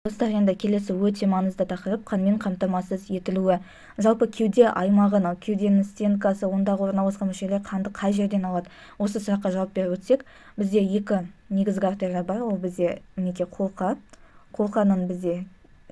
Достар, енді келесі өте маңызды тақырып: қанмен қамтамасыз етілуі. Жалпы кеуде аймағы, мынау кеуденің стенкасы, ондағы орналасқан мүшелер қанды қай жерден алады? Осы сұраққа жауап беріп өтсек, бізде екі негізгі артерия бар. Ол бізде, мінекей, қолқа. Қолқаның бізде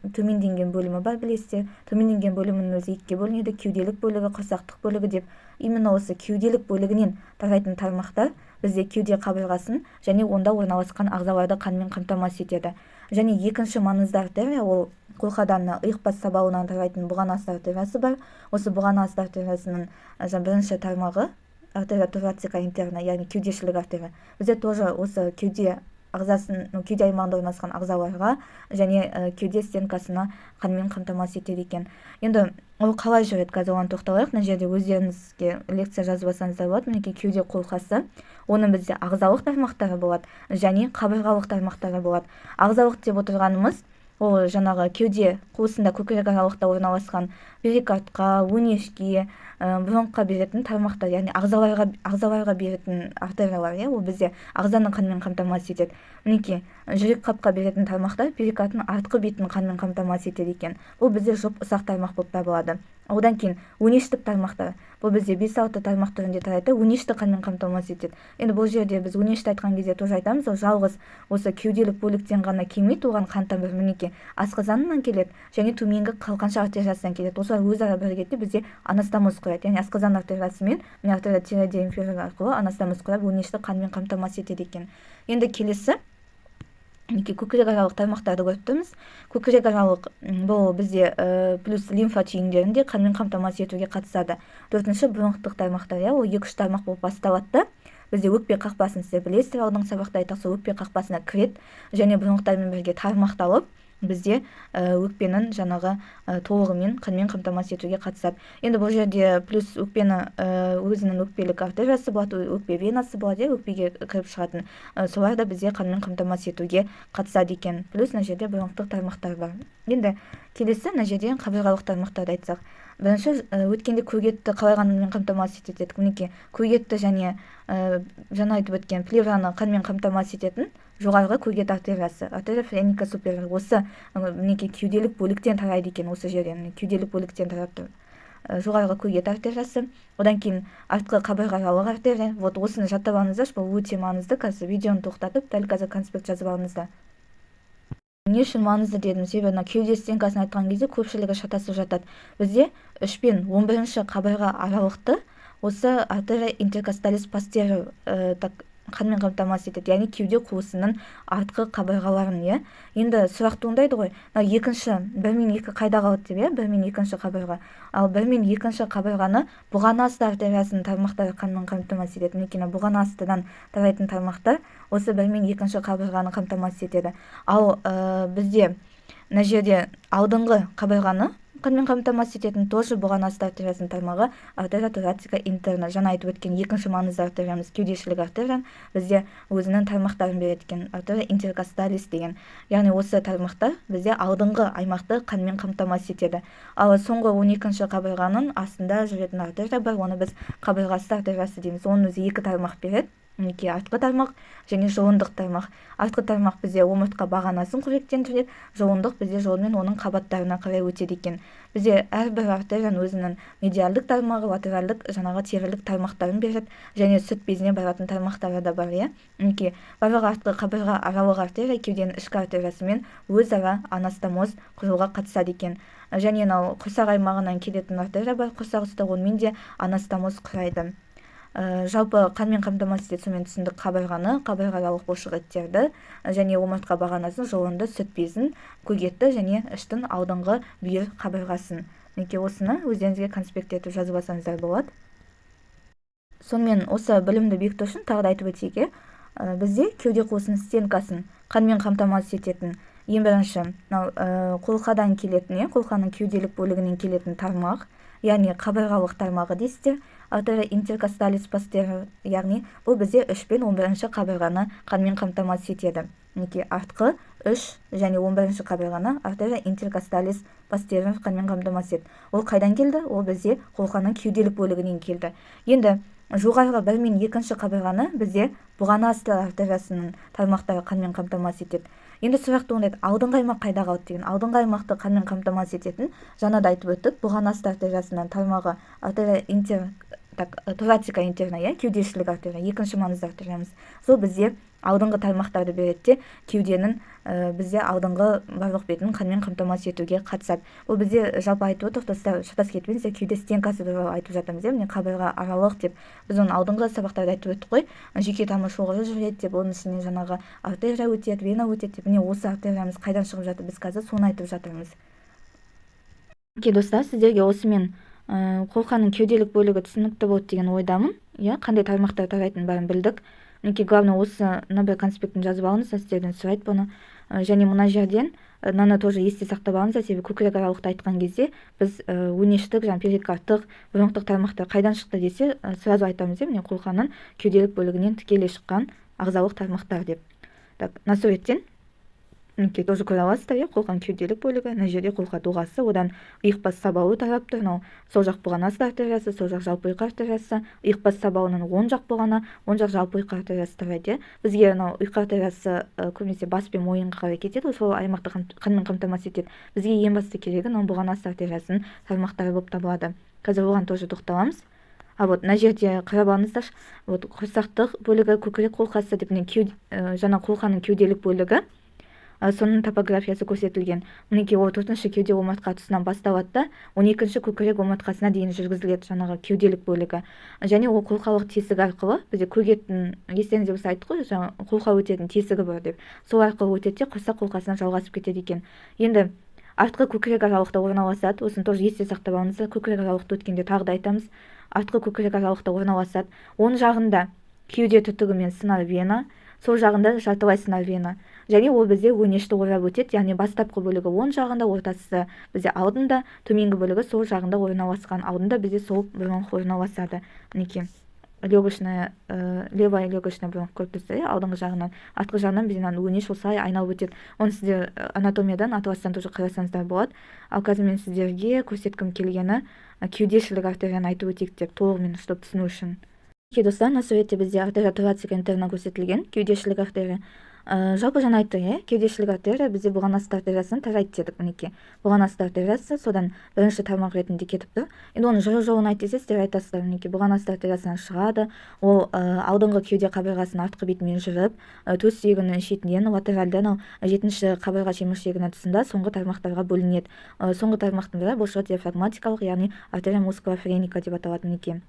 төменденген бөлімі бар, білесіздер. Төменденген бөлімінің өзі екіге бөлінеді: кеуделік бөлігі, құрсақтық бөлігі деп. Именно осы кеуделік бөлігінен тарайтын тармақтар бізде кеуде қабырғасын және онда орналасқан ағзаларды қанмен қамтамасыз етеді. Және екінші маңызды артерия, ол қолқадан иық бас сабауынан тарайтын бұғанасты артериясы бар. Осы бұғанасты артериясының бірінші тармағы артерия торацика интерна, яғни кеудешілік артерия, бізде тоже осы кеуде ағзасын, кеуде аймағында орналасқан ағзаларға және кеуде стенкасына қанмен қамтамасыз етеді екен. Енді ол қалай жүреді, қазір оған тоқталайық. Мына жерде өздеріңізге лекция жазып алсаңыздар болады. Мінекей, кеуде қолқасы. Оның бізде ағзалық тармақтары болады және қабырғалық тармақтары болады. Ағзалық деп отырғанымыз, ол жаңағы кеуде қуысында, көкірек аралықта орналасқан перикардқа, өңешке, бронхқа беретін тармақтар, яғни ағзаларға беретін артериялар, иә. Ол бізде ағзаны қанмен қамтамасыз етеді. Мінекей, жүрек қапқа беретін тармақтар перикардтың артқы бетін қанмен қамтамасыз етеді екен. Бұл бізде жұп ұсақ тармақ болып табылады. Одан кейін өңештік тармақтар. Бұл бізде бес, алты тармақ түрінде тарайды, өңешті қанмен қамтамасыз етеді. Енді бұл жерде біз өңешті айтқан кезде тоже айтамыз, ол жалғыз осы кеуделік бөліктен ғана келмейді. Оған қан тамыр, мінекей, асқазаннан келеді және төменгі қалқанша артериясынан келеді. Осылар өзара бірігеді де, бізде анастомоз құрайды, яғни асқазан артериясы мен міне, артерия тиреоидеа инфериор арқылы анастомоз құрап, өңешті қанмен қамтамасыз етеді екен. Енді келесі, мінекей, көкірекаралық тармақтарды көріп тұрмыз. Көкірекаралық, бұл бізде плюс лимфа түйіндерін де қанмен қамтамасыз етуге қатысады. Төртінші бронхтық тармақтар, иә. Ол екі, үш тармақ болып басталады да, бізде өкпе қақпасын, сіздер білесіздер, алдыңғы сабақта айттық, сол өкпе қақпасына кіреді және бронхтармен бірге тармақталып, бізде өкпенің жаңағы толығымен қанмен қамтамасыз етуге қатысады. Енді бұл жерде плюс өкпені өзінің өкпелік артериясы болады, өкпе венасы болады, иә, өкпеге кіріп шығатын, солар да бізде қанмен қамтамасыз етуге қатысады екен. Плюс мына жерде бронхтық тармақтар бар. Енді келесі мына жерден қабырғалық тармақтарды айтсақ, бірінші, өткенде көк қалай қанмен қамтамасыз етеді дедік. Мінекей, көк және жаңа айтып өткен плевраны қанмен қамтамасыз ететін жоғарғы көк артериясы, артерия френика супериор, осы, мінекей, кеуделік бөліктен тарайды екен. Осы жерден, кеуделік бөліктен тарап тұр жоғарғы көк артериясы. Одан кейін артқы қабырғаралық артерия. Вот осыны жаттап алыңыздаршы, бұл өте маңызды. Қазір видеоны тоқтатып, дәл қазір конспект жазып алыңыздар. Не үшін маңызды дедім? Себебі мына кеуде стенкасын айтқан кезде көпшілігі шатасып жатады. Бізде 3 пен 11-ші қабырға аралықты осы артерия интеркосталис постериор так қанмен қамтамасыз етеді, яғни кеуде қуысының артқы қабырғаларын, иә. Енді сұрақ туындайды ғой, мынау екінші, бір мен екі қайда қалады деп, иә. Бір мен екінші қабырға. Ал бір мен екінші қабырғаны бұғана асты артериясының тармақтары қанмен қамтамасыз етеді. Мінекей, мына бұғана астыдан тарайтын тармақтар осы бір мен екінші қабырғаны қамтамасыз етеді. Ал бізде мына жерде алдыңғы қабырғаны қанмен қамтамасыз ететін тоже бұғана асты артериясының тармағы артерия торацика интерна. Жаңа айтып өткен екінші маңызды артериямыз, кеудешілік артерия, бізде өзінің тармақтарын береді екен, артерия интеркосталис деген. Яғни осы тармақтар бізде алдыңғы аймақты қанмен қамтамасыз етеді. Ал соңғы 12-ші қабырғаның астында жүретін артерия бар, оны біз қабырға асты артериясы дейміз. Оның өзі екі тармақ береді, мінекей, артқы тармақ және жұлындық тармақ. Артқы тармақ бізде омыртқа бағанасын қоректендіреді, жұлындық бізде жұлын мен оның қабаттарына қарай өтеді екен. Бізде әрбір артерияның өзінің медиалдық тармағы, латеральдық, жаңағы терілік тармақтарын береді және сүт безіне баратын тармақтары да бар, иә. Мінекей, барлық артқы қабырға аралық артерия кеуденің ішкі артериясымен өзара анастомоз құруға қатысады екен. Және мынау құрсақ аймағынан келетін артерия бар, құрсақ үсті, онымен де анастомоз құрайды. Жалпы қанмен қамтамасыз етеді, сонымен түсіндік: қабырғаны, қабырғааралық бұлшық еттерді және омыртқа бағанасын, жұлынды, сүт безін, көк және іштің алдыңғы бүйір қабырғасын. Мінекей, осыны өздеріңізге конспект етіп жазып алсаңыздар болады. Сонымен, осы білімді бекіту үшін тағы да айтып өтейік, иә. Бізде кеуде қуысының стенкасын қанмен қамтамасыз ететін ең бірінші мынау қолқадан келетін, иә, қолқаның кеуделік бөлігінен келетін тармақ, яғни қабырғалық тармағы дейсіздер, артерия интеркосталис постериор, яғни бұл бізде 3 пен 11-ші қабырғаны қанмен қамтамасыз етеді. Мінекей, артқы 3 және 11-ші қабырғаны артерия интеркосталис постериор қанмен қамтамасыз етеді. Ол қайдан келді? Ол бізде қолқаның кеуделік бөлігінен келді. Енді жоғарғы бір мен екінші қабырғаны бізде бұғана асты артериясының тармақтары қанмен қамтамасыз етеді. Енді сұрақ туындайды, алдыңғы аймақ қайда қалды деген. Алдыңғы аймақты қанмен қамтамасыз ететін, жаңа да айтып өттік, бұғанасты артериясының тармағы артерия интер, так, торацика интерна, иә, кеудешілік артерия, екінші маңызды артериямыз. Сол бізде алдыңғы тармақтарды береді де, кеуденің бізде алдыңғы барлық бетін қанмен қамтамасыз етуге қатысады. Бұл бізде жалпы айтып отырмық, достар, шатасып кетпеңіздер, кеуде стенкасы туралы айтып жатырмыз, иә. Міне, қабырға аралық деп біз оны алдыңғы сабақтарда айтып өттік қой. Жүйке тамыр шоғыры жүреді деп, оның ішінен жаңағы артерия өтеді, вена өтеді деп. Міне, осы артериямыз қайдан шығып жатыр, біз қазір соны айтып жатырмыз. Окей, достар, сіздерге осымен қолқаның кеуделік бөлігі түсінікті болды деген ойдамын, иә. Қандай тармақтар тарайтынын бәрін білдік. Мінекей, главное, осы мына бір конспектін жазып алыңыздар, сіздерден сұрайды бұны. Және мына жерден мынаны тоже есте сақтап алыңыздар, себебі көкірек аралықты айтқан кезде біз өңештік, жаңағы перикардтық, бронхтық тармақтар қайдан шықты десе, сразу айтамыз, иә, міне, қолқаның кеуделік бөлігінен тікелей шыққан ағзалық тармақтар деп. Так, мына суреттен, мінекей, тоже көре аласыздар, иә. Қолқаның кеуделік бөлігі, мына жерде қолқа доғасы, одан иықбас сабауы тарап тұр. Мынау сол жақ бұғанасты артериясы, сол жақ жалпы ұйқы артериясы. Иықбас сабауынан оң жақ бұғана, оң жақ жалпы ұйқы артериясы тарайды, иә. Бізге мынау ұйқы артериясы көбінесе бас пен мойынға қарай кетеді ғой, сол аймақты қанмен қамтамасыз етеді. Бізге ең басты керегі мынау бұғанасты артериясының тармақтары болып табылады. Қазір оған тоже тоқталамыз. А вот мына жерде қарап алыңыздаршы, вот құрсақтық бөлігі, көкірек қолқасы деп, міне, жаңа қолқаның кеуделік бөлігі, соның топографиясы көрсетілген. Мінекей, ол төртінші кеуде омыртқа тұсынан басталады да, 12-ші көкірек омыртқасына дейін жүргізіледі жаңағы кеуделік бөлігі. Және ол қолқалық тесік арқылы, бізде көк естеріңізде болса, айттық қой, жаңа қолқа өтетін тесігі бар деп, сол арқылы өтеді де, құрсақ қолқасына жалғасып кетеді екен. Енді артқы көкірек аралықта орналасады. Осыны тоже есте сақтап алыңыздар, көкірек аралықты өткенде тағы да айтамыз. Артқы көкірек аралықта орналасады. Оң жағында кеуде түтігі мен сыңар вена, сол жағында жартылай сыңар вена. Және ол бізде өңешті орап өтеді, яғни бастапқы бөлігі оң жағында, ортасы бізде алдында, төменгі бөлігі сол жағында орналасқан. Алдында бізде сол бронх орналасады. Мінекей, легочная, левая легочная бронх көріп тұрсыздар, иә, алдыңғы жағынан. Артқы жағынан бізде мынаны өңеш осылай айналып өтеді. Оны сіздер анатомиядан, атластан тоже қарасаңыздар болады. Ал қазір мен сіздерге көрсеткім келгені кеудешілік артерияны айтып өтейік деп, толығымен, чтобы түсіну үшін. Достар, мына суретте бізде артерия торацика интерна көрсетілген, кеудешілік артерия. Жалпы жаңа айттық, иә, кеудешілік артерия бізде бұғанасты артериясын тарайды дедік. Мінекей, бұғанасты артериясы содан бірінші тармақ ретінде кетіп тұр. Енді оның жүру жолын айт десе, сіздер айтасыздар: мінекей, бұғанасты артериясынан шығады ол, алдыңғы кеуде қабырғасының артқы бетімен жүріп, төс сүйегінің шетінен латеральды анау жетінші қабырға шеміршегінің тұсында соңғы тармақтарға бөлінеді. Соңғы тармақтың бірі бұлшықет диафрагматикалық, яғни артерия мускула френика деп аталады. Мінекей,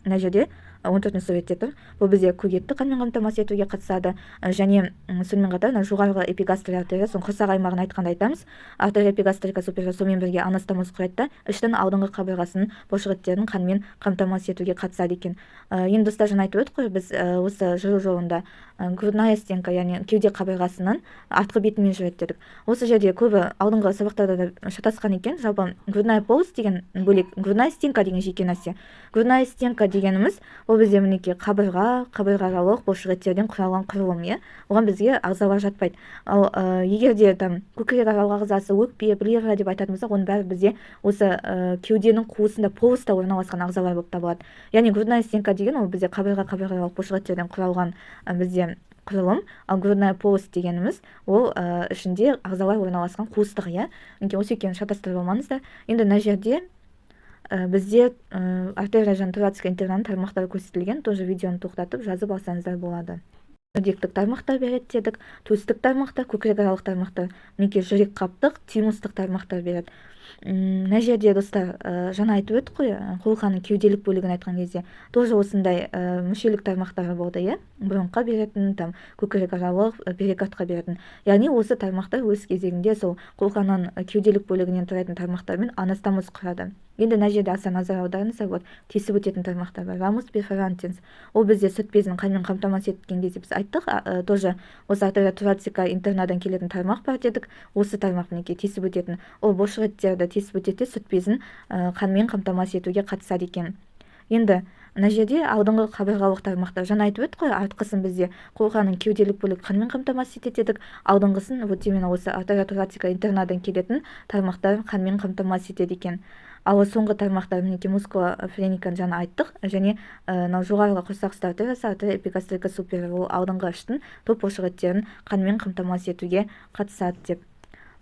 мына жерде 14-ші суретте тұр. Бұл бізде көк қанмен қамтамасыз етуге қатысады. Және сонымен қатар мына жоғарғы эпигастрий артериясы, құрсақ аймағын айтқанда айтамыз, артерия эпигастрика супериор, сонымен бірге анастомоз құрайды да, іштің алдыңғы қабырғасының бұлшықеттерін қанмен қамтамасыз етуге қатысады екен. Енді, достар, жаңа айтып өттік қой біз, осы жүру жолында грудная стенка, яғни кеуде қабырғасының артқы бетімен жүреді дедік. Осы жерде көбі алдыңғы сабақтарда да шатасқан екен. Жалпы грудная полость деген бөлек, грудная стенка деген жеке нәрсе. Грудная стенка дегеніміз ол бізде, мінекей, қабырға, қабырғааралық бұлшықеттерден құралған құрылым, иә. Оған бізге ағзалар жатпайды. Ал егер де там көкірек аралық ағзасы, өкпе, плевра деп айтатын болсақ, оның бәрі бізде осы кеуденің қуысында, полостьта орналасқан ағзалар болып табылады. Яғни грудная стенка деген ол бізде қабырға, қабырғааралық бұлшықеттерден құралған бізде құрылым. Ал грудная полость дегеніміз ол ішінде ағзалар орналасқан қуыстық, иә. Мінекей, осы екеуін шатастырып алмаңыздар. Енді мына жерде бізде артерия және торацика интернаның тармақтары көрсетілген. Тоже видеоны тоқтатып, жазып алсаңыздар болады. Жүректік тармақтар береді дедік, төстік тармақтар, көкірекаралық тармақтар, мінекей, жүрек қаптық, тимустық тармақтар береді. Мына жерде, достар, жаңа айтып өттік қой, қолқаның кеуделік бөлігін айтқан кезде тоже осындай мүшелік тармақтары болды, иә, бронхқа беретін, там көкірекаралық, перикардқа беретін. Яғни осы тармақтар өз кезегінде сол қолқаның кеуделік бөлігінен тұратын тармақтармен анастомоз құрады. Енді мына жерде аса назар аударыңыздар, вот тесіп өтетін тармақтар бар. Рамус перфорантинс, ол бізде сүт безін қанмен қамтамасыз еткен кезде біз айттық, тоже осы артерия торацика интернадан келетін тармақ бар дедік. Осы тармақ, мінекей, тесіп өтетін, ол бұлшықеттерді тесіп өтеді де, сүт безін қанмен қамтамасыз етуге қатысады екен. Енді мына жерде алдыңғы қабырғалық тармақтар. Жаңа айтып өттік қой, артқысын бізде қолқаның кеуделік бөлігі қанмен қамтамасыз етеді дедік. Алдыңғысын вот именно осы артерия торацика интернадан келетін тармақтар қанмен қамтамасыз етеді екен. Ал соңғы тармақтар, мінекей, muscula phrenica-ны жаңа айттық. Және мынау жоғарғы құрсақ артериясы, arteria epigastrica superior, ол алдыңғы іштің топ бұлшық еттерін қанмен қамтамасыз етуге қатысады деп.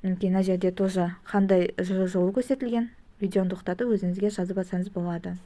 Мінекей, мына жерде тоже қандай жүру жолы көрсетілген. Видеоны тоқтатып, өзіңізге жазып алсаңыз болады.